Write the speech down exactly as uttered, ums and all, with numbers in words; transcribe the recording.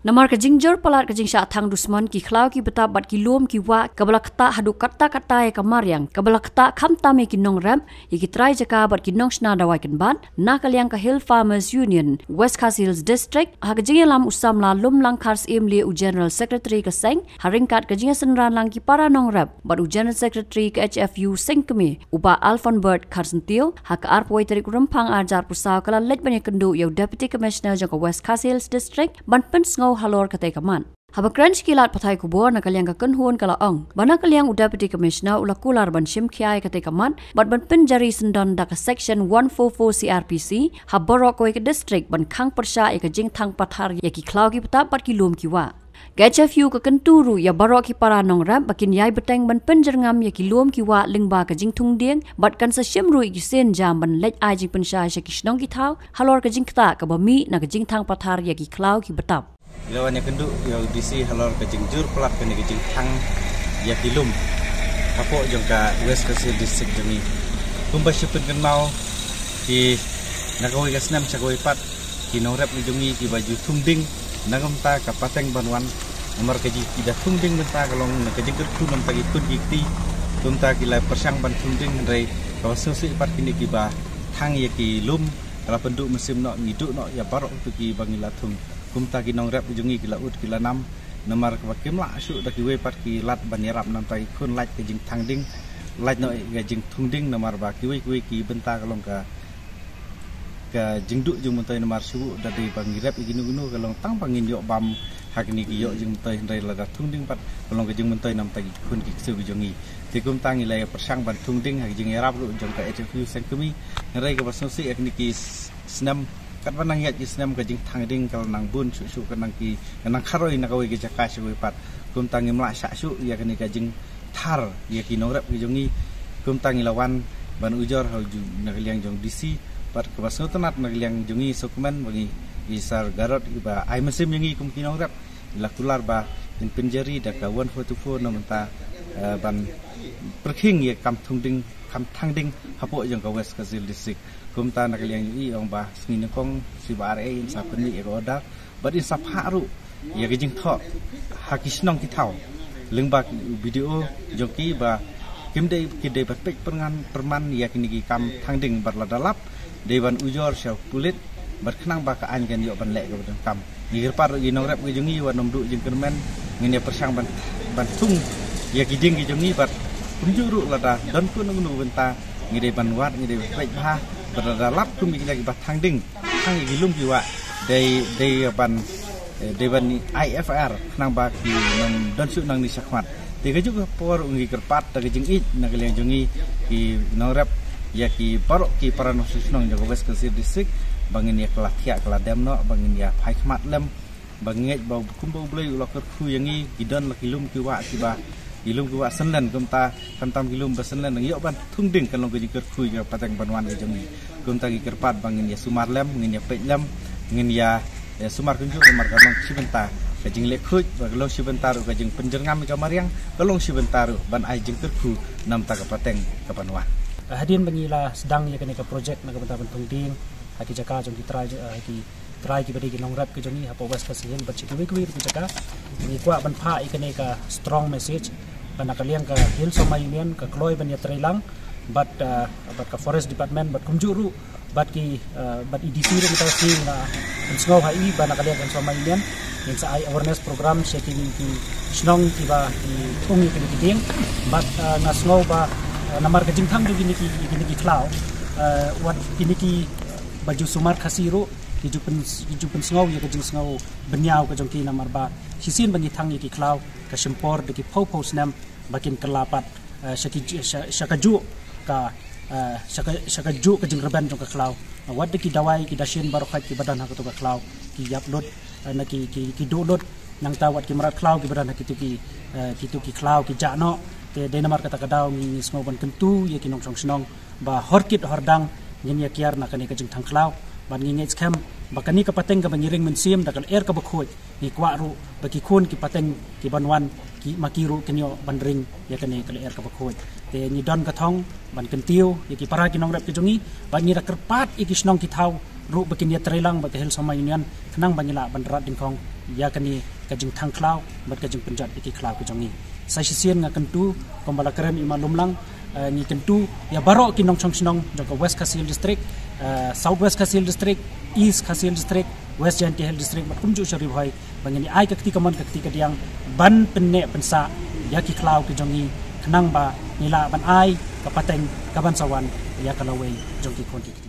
Namar ka jingjur palat ka jingshah thang dusmon, ki khlaw ki btap bad ki lum ki wah kaba la ktah haduh katta katta ïa ka mariang, kaba la ktah khamtam ïa ki nongrep, ïa ki trai jaka bad ki nongshna dawai kynbat, na ka liang ka Hill Farmers Union West Khasi Hills District, ha ka jingïalam u samla Lumlang Kharsyiem Lieh, u General Secretary ka seng, ha ryngkat ka jingïasynran lang ki para nongrep bad u General Secretary ka H F U Sengkmie, u Bah Alfonbert Kharsyntiew, ha ka arphew tarik Rymphang arhajar arphew saw ka la leit ban ïakynduh ïa u Deputy Commissioner jong ka West Khasi Hills District ban pynsngew halor katei ka mat. Haba kren sha ki lad pathai khubor, na ka liang ka kynhun ka la ong ba na ka liang u Deputy Commissioner u la kular ban shim khia ïa katei ka mat bad ban pynjari syndon da ka Section one four four C R P C ha baroh kawei ka district ban khang pyrshah ïa ka jingthang pathar ïa ki khlaw ki btap bad ki lum ki wah. Ka H F U ka kyntu ruh ïa baroh ki para nongrep ba kin ïai bteng ban pynjyrngam ïa ki lum ki wah lyngba ka jingthung dieng bad kan sa shim ruh ïa ki sienjam ban leit ai jingpynshai sha ki shnong ki thaw halor ka jingktah kaba mih na ka jingthang pathar ïa ki khlaw ki btap. Ngi la wan ïakynduh ïa u D C halor ka jingjur palat kane ka jingthang ïa ki lum hapoh jong ka West Khasi District jong ngi. Kumba shu pynkynmaw ki, na kawei ka snem sha kawei pat, ki nongrep ki jong ngi kiba ju thung dieng na ka bynta ka pateng ban wan, namar ka jing ki da thung dieng mynta ka long na ka jingkyrkhu na ka bynta ki khun ki kti. Kumta ki la pyrshang ban thung dieng, hynrei kaba sngewsih pat kine kiba thang ïa ki lum ka la pynduh mynsiem noh, ngi duh noh ïa baroh kito kiba ngi la thung. Kumta ki nongrep ki jong ngi ki la ud ki la nam, namar kaba kim lah shuh da kiwei pat ki lad ban ïarap na ka bynta ki khun lait ka jingthang dieng, lait noh ka jingthung dieng, namar ba kiwei kiwei ki bynta ka long ka, ka jingduh jingmyntoi, namar shu da dei ba ngi rep ïa kino kino ka long tang ba ngin ïoh bam ha kine ki ïoh jingmyntoi, hynrei lada thung dieng pat ka long ka jingmyntoi na ka bynta ki khun ki ksiew ki jong ngi. Te kumta ngi la ïa pyrshang ban thung dieng ha ka jingïarap ruh jong ka H F U Sengkmie, hynrei kaba sngewsih ha kine ki s-, snem, katba nang ïaid ki snem ka jingthang dieng ka la nang bun shuh shuh, ka nang ki, ka nang kharoi na kawei ka jaka sha kawei pat. Kumta ngim lah shah shuh ïa kane ka jingthar ïa ki nongrep ki jong ngi. Kumta ngi la wan ban ujor ha u ju-, na ka liang jong D C, bad kaba sngewtynnat na ka liang jong ngi sngewkmen ba ngi, i Sir Garod iba ai mynsiem ïa ngi kum ki nongrep, i la kular ba in pynjari da ka one four two four na ka bynta, eh, ban pyrkhing ïa ka kam thung dieng, kam thang dieng hapoh jong ka West Khasi Hills District. Kumta na ka liang jong i ong ba sngi nyngkong shuwa ar ei in sa pynmih ïa ka order bad in sa phah ruh ïa ka jingthoh ha ki shnong ki thaw lyngba ki B D O jong ki ba kim dei, ki dei ban peit pyrngan pyrman ïa kine ki kam thang dieng, bad lada lap dei ban ujor sha u pulit bad khnang ba ka aiñ kan ïoh ban leh kaba donkam. Ngi kyrpad ruh ki nongrep ki jong ngi wat nym duh jingkyrmen, ngin ïa pyrshang ban, ban thung ïa ki dieng ki jong ngi, bad kumjuh ruh lada don kano kano ka bynta ngi dei ban wad, ngi dei ban peit bha, bad lada lap kum ïa ki, ïa kiba thang dieng, thang ïa ki lum ki wah, dei, dei ban, eh, dei ban ai F I R khnang ba kin nym don shuh nangne shakhmat. Te kajuh ka por ngi kyrpad da ka jingïeit na ka liang jong ngi ki nongrep ïa ki baroh ki para nongshong shnong jong ka West Khasi District ba ngin ïa kylla thiah kylla dem noh, ba ngin ïa phai khmat lem, ba ngeit ba kumba U Blei u la kyrkhu ïa ngi, ki don la ki lum ki wah kiba, ki lum ki wah synlen, kumta khamtam ki lum ba synlen, nang ïoh ban thung dieng kan long ka jingkyrkhu ïa ka pateng ban wan ka jong ngi. Kumta ngi kyrpad ba ngin ïa sumar lem, ngin ïa peit lem, ngin ïa, ïa sumar kumjuh, namar ka long shi bynta ka jingleh khuid, ba ka long shi bynta ruh ka jingpynjyrngam ïa ka mariang, ka long shi bynta ruh ban ai jingkyrkhu na ka bynta ka pateng kaban wan. Hadien ba ngi la sdang ïa kane ka projek na ka bynta ban thung dieng ha ki jaka jong ki trai, ha ki trai kiba dei ki nongrep ki jong ngi hapoh West Khasi Hills bad sha kiwei kiwei ruh ki jaka, ngi kwah ban phah ïa kane ka strong message ba na ka liang ka Hill Somma Union ka kloi ban ïatreilang bad, ah, bad ka Forest Department bad kumjuh ruh bad ki, ah, bad A D C ruh mynta ka sngi nga pynsngew ha i ba na ka liang ka Hill Somma Union ngin sa ai awareness program sha kine ki shnong kiba ki thung ïa kine ki dieng. Bad, ah, nga sngew ba, ah, namar ka jingthang jong kine ki, kine ki khlaw, ah, wat kine ki ba ju sumar Khasi ruh ki ju pyn, ki ju pynsngew ïa ka jingsngew bynñiaw ka jong ki, namar ba shisien ba ngi thang ïa ki khlaw ka shim por da ki phew phew snem ba kin kylla pat, eh, sha ki, sha, sha kajuh ka, eh, sha ka, sha kajuh ka jingrben jong ka khlaw. Wat da ki dawai, ki dashin baroh khat kiba don ha kato ka khlaw, ki ïap lut, eh, na ki, ki, ki duh lut, nangta wat ki mrad khlaw kiba don ha kito ki, eh, kito ki khlaw ki jah noh. Te dei namar kata ka daw ngi, ngi sngew ban kyntu ïa ki nongshong shnong ba hor kit hor dang ngin ïa kiar na kane ka jingthang khlaw. Bad ngi ngeit skhem ba kane ka pateng kaba ngi ring mynsiem da ka lyer kaba khuid, ngi kwah ruh ba ki khun ki pateng kiban wan, ki, ma ki ruh kin ïoh ban ring ïa kane ka lyer kaba khuid. Te ngi don ka thong ban kyntiew ïa ki para ki nongrep ki jong ngi, bad ngi da kyrpad ïa ki shnong ki thaw ruh ba kin ïatreilang bad ka Hill Sohma Union khnang ba ngi lah ban rat dyngkhong ïa kane ka jingthang khlaw bad ka jingpynjot ïa ki khlaw ki jong ngi. Sa shisien nga kyntu kumba la kren i ma Lumlang, eh, ngi kyntu ïa baroh ki nongshong shnong jong ka West Khasi Hills District, eh, South West Khasi Hills District, East Khasi Hills District, West Jaintia Hills District bad kumjuh sha Ri Bhoi ba ngin ai ka kti kamon ka kti kadiang ban pynneh pynsah ïa ki khlaw ki jong ngi khnang ba ngi lah ban ai ka pateng ka ban sa wan ïa ka lawei jong ki khun ki